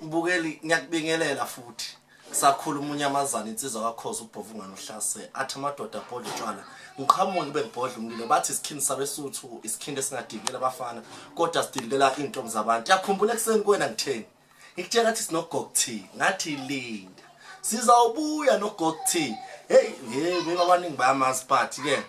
Mbukeli, ngiyakubingelela futhi. Sakhula umunyamazana, insizwa kaKhoza, ubhovungane uhlase athi amadoda abhodla utshwala, ngiqhamuke ngibe ngibhodla umlilo. Bathi isikhindi sabeSuthu isikhindi esingadikela abafana, kodwa sidilikela iy'ntombi zabantu. Yakhumbula ekuseni kuwena ngitheni? Ngikutshela ngathi sinoGog T, ngathi linda, sizawubuya noGog T. Hey hey, beba abaningi bayamazi, but ke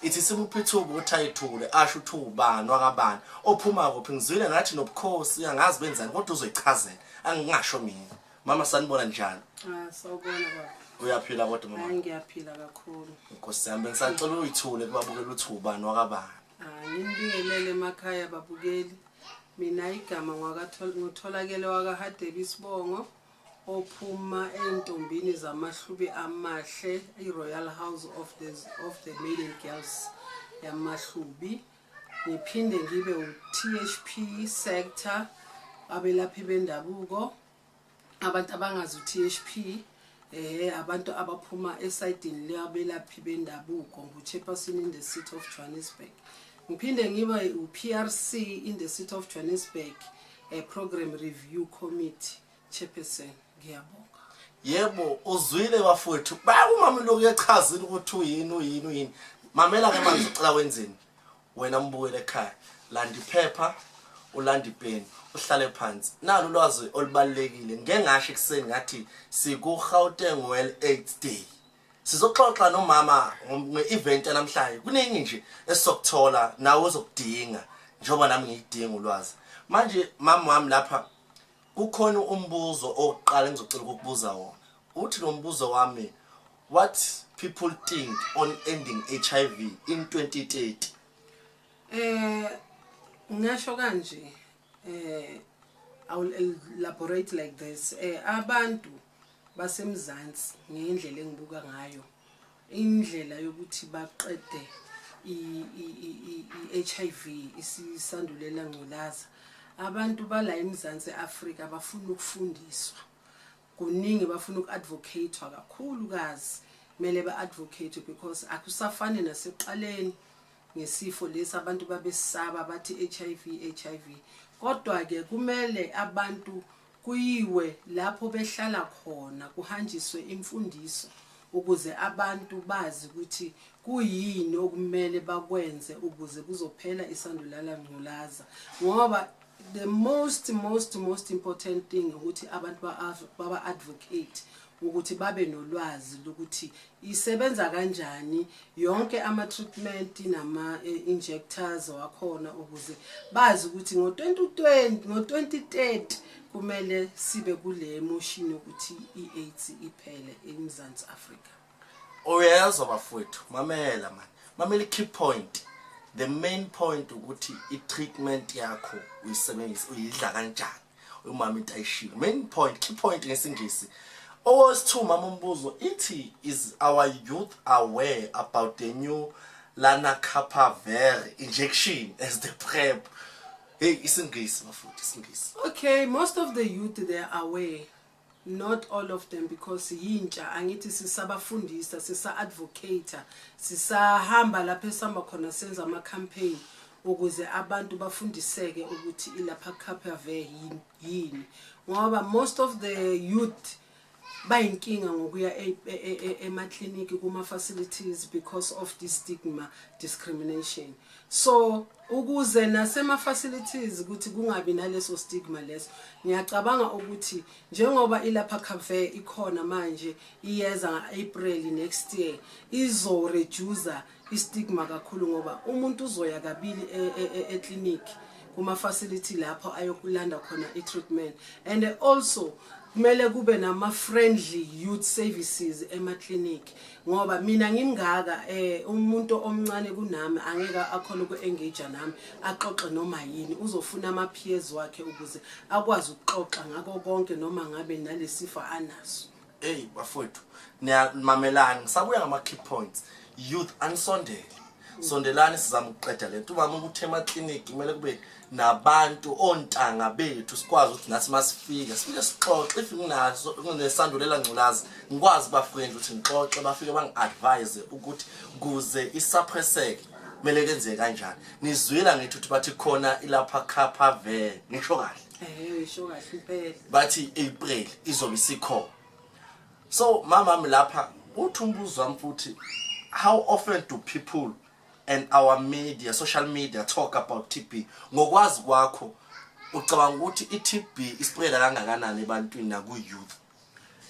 ithi simuphi ithuba ukuthi ayithule, asho ukuthi ubani wakabani, ophuma kuphi. Ngizwile ngathi nobukhosi, angazi benzani, kodwa uzoyichazela, angingasho mina. Mama, sanibona, njani? Ah, sawubona baba. Uyaphila kodwa, mama? Hayi, ngiyaphila kakhulu. Nkosi yami, bengisacela uyithule kubabukela ukuthi ubani wakabani. Ah, nginibingelele emakhaya babukeli. Mina igama ngutholakele wakaHadebe, isibongo, ophuma ey'ntombini zamaHlubi amahle, i-Royal House of the Maiden Girls yamaHlubi. Ngiphinde ngibe u-THP sector, abelaphi bendabuko. Abantu abangazi u-THP, abantu abaphuma esayidini labelaphi bendabuko, ngu-chairperson in the City of Johannesburg. Ngiphinde ngibe u-PRC in the City of Johannesburg, Program Review Committee chairperson. Ngiyabonga. Yebo, uzwile bafowethu, bayumama lokhu yechazile ukuthi uyini, uyini, uyini. Mamela ke manje, ucela wenzeni wena mbukele ekhaya? Landa iphepha, ulanda ipeni, uhlale phansi. Nalo ulwazi olubalulekile. Ngeke ngasho ekuseni ngathi siku Gauteng World AIDS Day, sizoxoxa nomama nge-event yanamhlanje. Kuningi nje esizokuthola nawe ozokudinga, njengoba nami ngiyidinga ulwazi. Manje mama wami, lapha kukhona umbuzo owokuqala engizocela ukukubuza wona. Uthi lo mbuzo wami: what people think on ending HIV in 2030? Ngisho kanje, I will elaborate like this. Abantu basemzansi, ngendlela engibuka ngayo, indlela yokuthi baqede i-HIV, isisandulela ngculaza, abantu bala eMzansi Afrika bafuna ukufundiswa kuningi, bafuna uku-advocatewa kakhulukazi. Kumele ba-advocate because akusafani nasekuqaleni ngesifo lesi, abantu babesaba bathi HIV, HIV. Kodwa ke kumele abantu kuyiwe lapho behlala khona, kuhanjiswe imfundiso ukuze abantu bazi ukuthi kuyini okumele bakwenze ukuze kuzophela isandulala ngculaza, ngoba the most most most important thing ukuthi abantu baba advocate ukuthi babe nolwazi lokuthi isebenza kanjani yonke ama treatment nama injectors wakhona, ukuze bazi ukuthi ngo2020, ngo2030 kumele sibe kule motion yokuthi iAIDS iphele eMzansi Afrika. Uyezwa bafowethu, mamela man, mamela i-key point. The main point ukuthi i-treatment yakho uyisebenzisa, uyidla kanjani. Umama into ayishilo, main point, key point ngesingisi. Owesi-two, mama, umbuzo ithi: is our youth aware about the new lenacapavir injection as the PrEP? Hey, isingisi bafowethu, isingisi. Okay, most of the youth, they are aware, not all of them, because yintsha angithi, sisabafundisa, sisa-advocate, sisahamba lapho esihamba khona, senza ama-campaign ukuze abantu bafundiseke ukuthi i-lenacapavir yini, ngoba most of the youth bayinkinga ngokuya emakliniki, kuma-facilities, because of this stigma, discrimination. So ukuze nasema-facilities ukuthi kungabi naleso stigma leso, ngiyacabanga ukuthi njengoba i-lenacapavir ikhona manje, iyeza nga-April next year, izo-reduce i-stigma kakhulu, ngoba umuntu uzoya kabili eclinic, kuma-facility lapho ayokulanda khona i-treatment. And also kumele kube nama-friendly youth services emaklinikhi, ngoba mina ngimngaka, umuntu omncane kunami angeke akhona uku-engage nami, axoxe noma yini. Uzofuna ama-peers wakhe ukuze akwazi ukuxoxa ngako konke, noma ngabe nalesifo anaso. Hey bafowethu, niyamamelani, ngisabuya ngama-key points. Youth, anisondele, sondelani, sizama ukuqeda lento. Umama ukuthi emakliniki kumele kube nabantu ontanga bethu, sikwazi ukuthi nathi masifika sifike sixoxe. If nginaso, kunesandulela ngculazi, ngikwazi kuba-friendly ukuthi ngixoxe, bafike bangi-advise ukuthi kuze i-suppresseke kumele kenzeke kanjani. Nizwila ngithi ukuthi bathi khona i-lenacapavir, ngisho kahle? Isho kahle impela. Bathi April izobe isikhona. So mama lapha uthi umbuzo wami futhi, how often do people and our media, social media, talk about TB? Ngokwazi kwakho, ucabanga ukuthi i-TB ispreada kangakanani ebantwini naku-youth?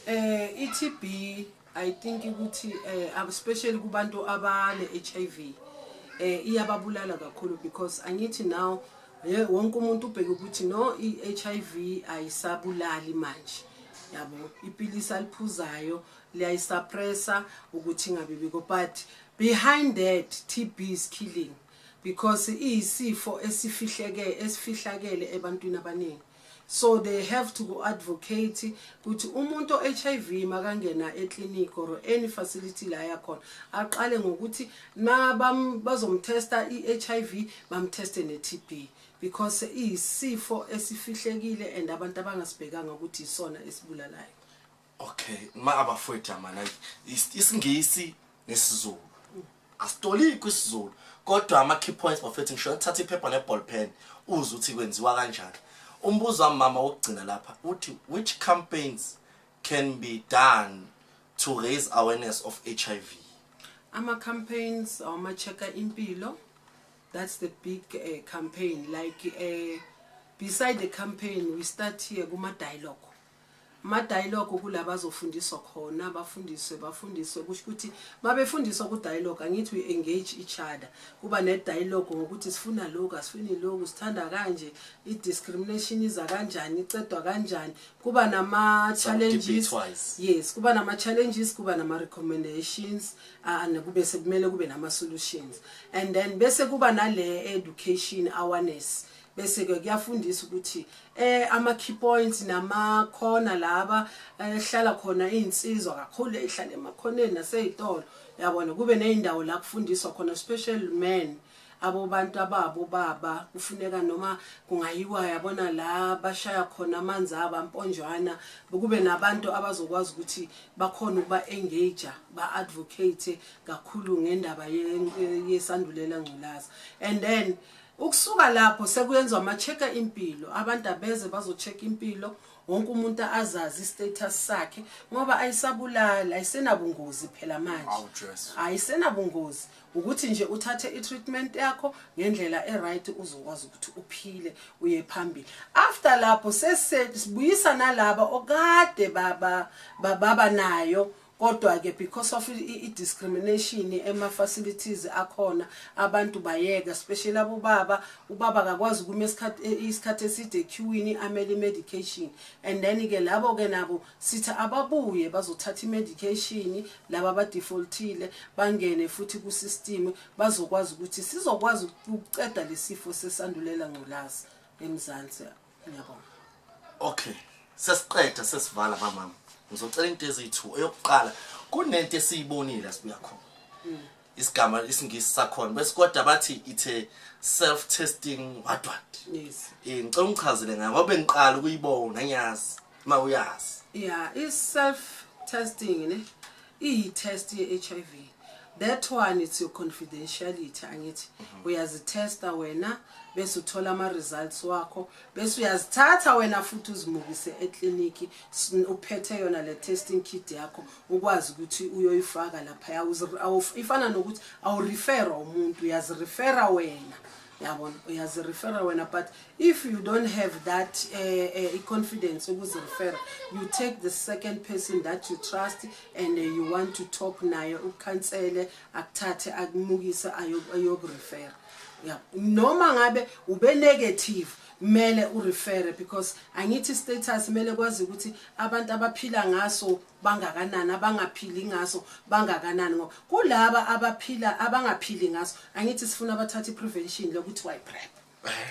I-TB, I think ukuthi especially kubantu abane HIV iyababulala kakhulu, because angithi now wonke umuntu ubheke ukuthi no, i-HIV ayisabulali manje, yabo, ipilisi aliphuzayo liyayisuppressa ukuthi ingabi bikho, but behind that TB is killing because iyisifo esifihleke, esifihlakele ebantwini abaningi. So they have to go advocate ukuthi umuntu o-HIV makangena eclinic or any facility la yakhona, aqale ngokuthi ma bazomtesta i-HIV, bamteste ne-TB, because iyisifo esifihlekile and abantu abangasibhekanga ukuthi isona esibulalayo. Okay, ma abafowethu mana, isiNgisi nesiZulu, asitolikho isiZulu, kodwa ama key points, bafethu, ngisho thatha iphepha ne-ball pen uze uthi kwenziwa kanjani. Umbuzo wami, mama, wokugcina lapha uthi, which campaigns can be done to raise awareness of HIV? Ama-campaigns awama-check-a impilo, that's the big campaign. Like beside the campaign, we start here kuma-dialogue, ama-dialogue kula bazofundiswa khona, bafundiswe, bafundiswe. Kusho ukuthi mabefundiswa ku-dialogue, angithi we engage each other, kuba ne-dialogue ngokuthi sifuna lokhu, asifuni lokhu, sithanda kanje, i-discrimination iza kanjani, icedwa kanjani, kuba nama-challenges. Debate-wise. Yes, kuba nama-challenges, kuba nama-recommendations, kube sekumele kube nama-solutions, and then bese kuba nale education awareness, bese ke kuyafundisa ukuthi ama key points namakhona laba ehlala khona izinsizwa kakhulu, ehlala emakhoneni nasezitolo, yabona, kube nezindawo la kufundiswa khona, special men, abo bantu ababo baba, kufuneka noma kungayiwa, yabona, la bashaya khona amanzi abo amponjwana, kube nabantu abazokwazi ukuthi bakhona ukuba engage, ba advocate kakhulu ngendaba yesandulela ngculaza. And then ukusuka lapho sekuyenzwa ama-check-a impilo, abantu abeze bazo-check impilo, wonke umuntu azazi i-status sakhe, ngoba ayisabulali, ayisenabungozi phela manje. Awu, Jesu. Ayisenabungozi, ukuthi nje uthathe i-treatment yakho ngendlela e-right, uzokwazi ukuthi uphile uye phambili. After lapho sesibuyisa nalaba okade baba nayo, kodwa ke because of i-discrimination ema-facilities akhona, abantu bayeka, especially abobaba. Ubaba akakwazi ukuma isikhathi eside equeuini amele i-medication, and then ke labo ke nabo sithi ababuye bazothatha i-medication, laba abadefaultile bangene futhi ku-system, bazokwazi ukuthi sizokwazi ukuceda lesifo sesandulela ngculazi eMzansi. Ngiyabonga. Okay, sesiqeda, sesivala, mamama, ngizocela into eziyi-two. Eyokuqala, kunento esiyibonile sibuya khona, isigama isiNgisi sakhona bese kodwa bathi it's a self testing, what what. Yes. Ngicela ungichazele ngayo ngoba bengiqala ukuyibona, ngiyazi uma uyazi. Yeah, i-self testing ne iyi-test ye-HIV. That one, it's your confidentiality, angithi uyazitesta wena, bese uthola ama-results wakho, bese uyazithatha wena futhi uzimukise ekliniki, uphethe yona le testing kit yakho, ukwazi ukuthi uyoyifaka laphaya. Ifana nokuthi awurefera umuntu, uyazirefera wena, yabona, uyazirefera wena. But if you don't have that confidence ukuzirefera, you take the second person that you trust and you want to talk naye, ukhansele, akuthathe akumukise ayokurefera, yeah. Noma ngabe ube negative, kumele urefere, because angithi status kumele kwazi ukuthi abantu abaphila ngaso bangakanani, abangaphili ngaso bangakanani, ngoba kulaba abaphila, abangaphili ngaso, angithi sifuna abathatha i-prevention lokuthi why PrEP.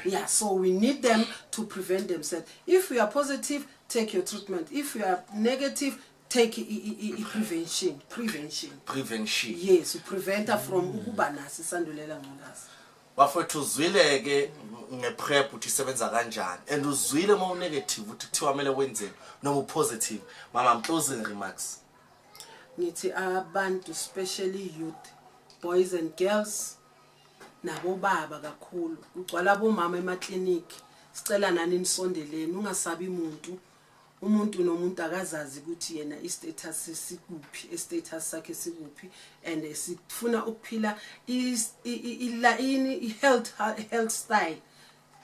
Yeah, so we need them to prevent themselves. If you are positive, take your treatment. If you are negative, take i-prevention, prevention. Prevention. Yes, upreventa from ukuba naso isandulela ngculazi. Bafowethu, uzwile-ke nge-PrEP ukuthi isebenza kanjani, and uzwile uma u-negative ukuthi kuthiwa kumele wenzeni, noma u-positive. Mama, closing remarks. Ngithi abantu, especially youth, boys and girls, nabobaba kakhulu, kugcwala abomama emakliniki. Sicela nani nisondeleni, ungasabi umuntu. Umuntu nomuntu akazazi ukuthi yena i-status sikuphi, i-status sakhe sikuphi, and sifuna ukuphila i-health style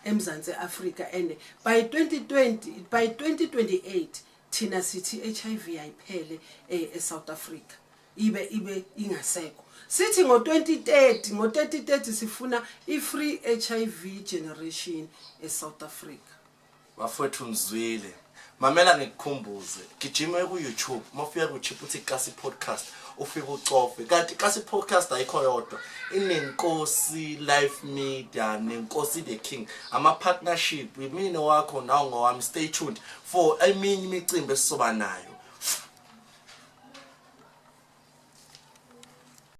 eMzansi Afrika. And by 2020, by 2028 thina sithi HIV ayiphele eSouth Africa, ibe ingasekho. Sithi ngo2030, ngo3030 sifuna i-free HIV generation eSouth Africa. Bafowethu, nizwile. Mamela, ngikukhumbuze, gijima ku-YouTube. Uma ufika ku-YouTube uthi Kasi Podcast, ufike ucofe. Kanti Kasi Podcast ayikho yodwa, ineNkosi Life Media neNkosi the King, ama-partnership. Imina wakho nawe ngowami. Stay tuned for eminye imicimbi esizoba nayo.